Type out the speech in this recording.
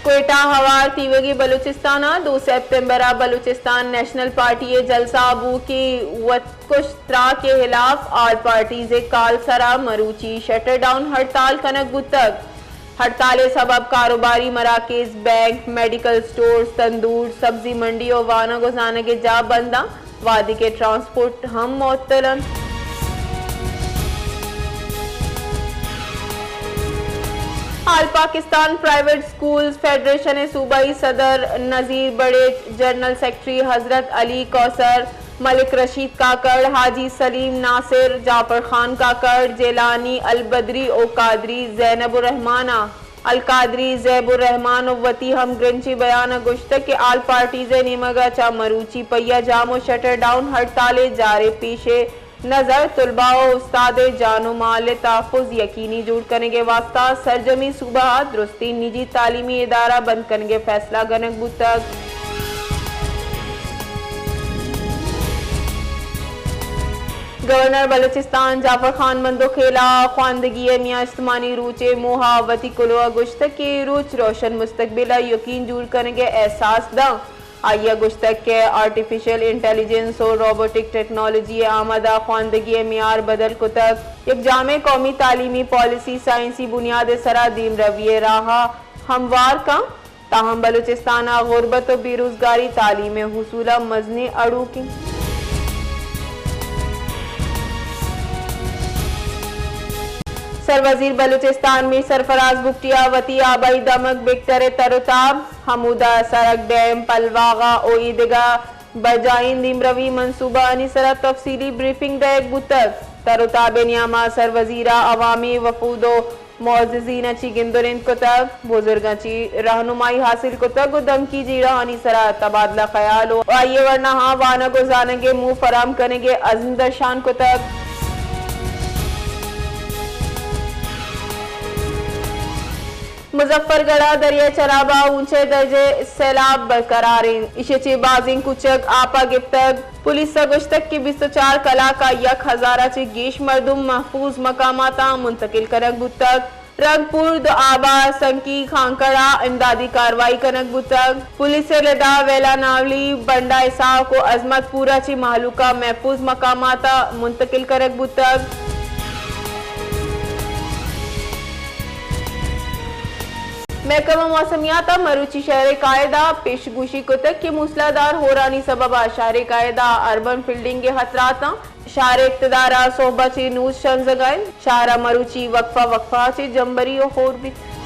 کوئٹہ، ہوار تیوگی بلوچستان ءَ دو سپتمبر ءَ بلوچستان نیشنل پارٹی ءِ جلسہ بو کہ وتکش تراک ءِ ہلاف آل پارٹیز ءِ کال سرا مروچی شٹر ڈاؤن ہڑتال کنگ بوتگ۔ ہڑتال ءِ سبب کاروباری مراکز، بینک، میڈیکل سٹورز، تندور، سبزی منڈی و وانگ و زانگ ءِ جاہ بند انت، وہدے کہ ٹرانسپورٹ ہم معطل انت۔ آل پاکستان پرائیویٹ سکولز فیڈریشن ءِ صوبائی صدر نذیر بڑیچ، جنرل سیکرٹری حضرت علی کوثر، ملک رشید کاکڑ، حاجی سلیم ناصر، جعفر خان کاکڑ، جیلانی البدری و قادری زینب الرحمان ءَ القادری زیب الرحمان ءَ وتی ہمگرنچی بیان ءَ گوشتگ کہ آل پارٹیز ءِ نیمگ ءَ چہ مروچی پہیہ جام و شٹر ڈاؤن ہڑتال ءِ جار ءِ پیش نظر طلباء و استاد ءِ جان و مال ءِ تحفظ یقینی جوڑ کنگ ءِ واستہ سرجمیں صوبہ ءَ درستیں نجی تعلیمی ادارہ بند کنگ ءِ فیصلہ گنگ بوتگ۔ گورنر بلوچستان جعفر خان مندوخیل ءَ خواندگی ءِ میان استمانی روچ ءِ موہ ءَ وتی کلوہ ءَ گوشتگ کہ اے روچ روشن مستقبل ءِ یقین جوڑ کنگ ءِ احساس داں۔ آئی ءَ گوشتگ کہ آرٹیفیشل انٹیلیجنس و روبوٹک ٹیکنالوجی ءِ آمد ءَ خواندگی ءِ معیار بدل کتگ، یک جامع قومی تعلیمی پالیسی سائنسی بنیاد ءِ سرا دیمروی ءِ راہ ءَ ہموار کنت۔ تاہم بلوچستان ءَ غربت و بے روزگاری تعلیم ءِ حصول ءَ مزنیں اڑوک انت۔ سروزیر بلوچستان میر سرفراز بگٹی ءَ وتی آبائی دمگ بگٹر ءِ تر و تاب، ہمودا سرک ڈیم، پلواغہ و ایدگہ برجائیں دیمروی منصوبہ آنی سرا تفصیلی بریفنگ دئیگ بوتگ۔ تر و تاب ءِ نیام ءَ سروزیر ءَ عوامی وفود و معززین ءَ چی گندرینت کتگ، بزرگاں چی رہنمائی حاصل کتگ و دمگی جیڑہانی سرا تبادلہ خیال و آئی ءِ ورناہاں وانگ و زانگ ءِ موہ فراہم کنگ ءِ عزم درشان کتگ۔ مظفر گڑھ ءَ دریائے چراب ءَ اونچے درجہ ءِ سیلاب برقرار انت۔ ایشی ءَ چہ بازیں کوچگ آپ ءَ گپتگ۔ پولیس ءَ گوشتگ کہ بیست و چار کلاک ءَ یک ہزار ءَ چہ گیش مردم محفوظ مقاماتاں منتقل کنگ بوتگ۔ رنگ پور، دوآبہ، سنکی، خانکڑہ ءَ امدادی کاروائی کنگ بوتگ۔ پولیس ءِ ردا ویلا ناولی، بنڈا اسحاق و عظمت پور ءَ چہ مہلوک ءَ محفوظ مقامات ءَ منتقل کنگ بوتگ۔ محکمہ موسمیات ءَ مروچی شہر ءِ قائد ءَ پیش گوشی کتگ کہ موسلادھار ہورانی سبب ءَ شہر ءِ قائد ءَ اربن فلڈنگ ءِ خطرات آں۔ شہر ءِ اقتدار ءَ سہب ءَ چہ نوز شنزگ ءَ انت۔ شہر ءَ مروچی وقفہ وقفہ ءَ چہ جمبری و ہور بیت۔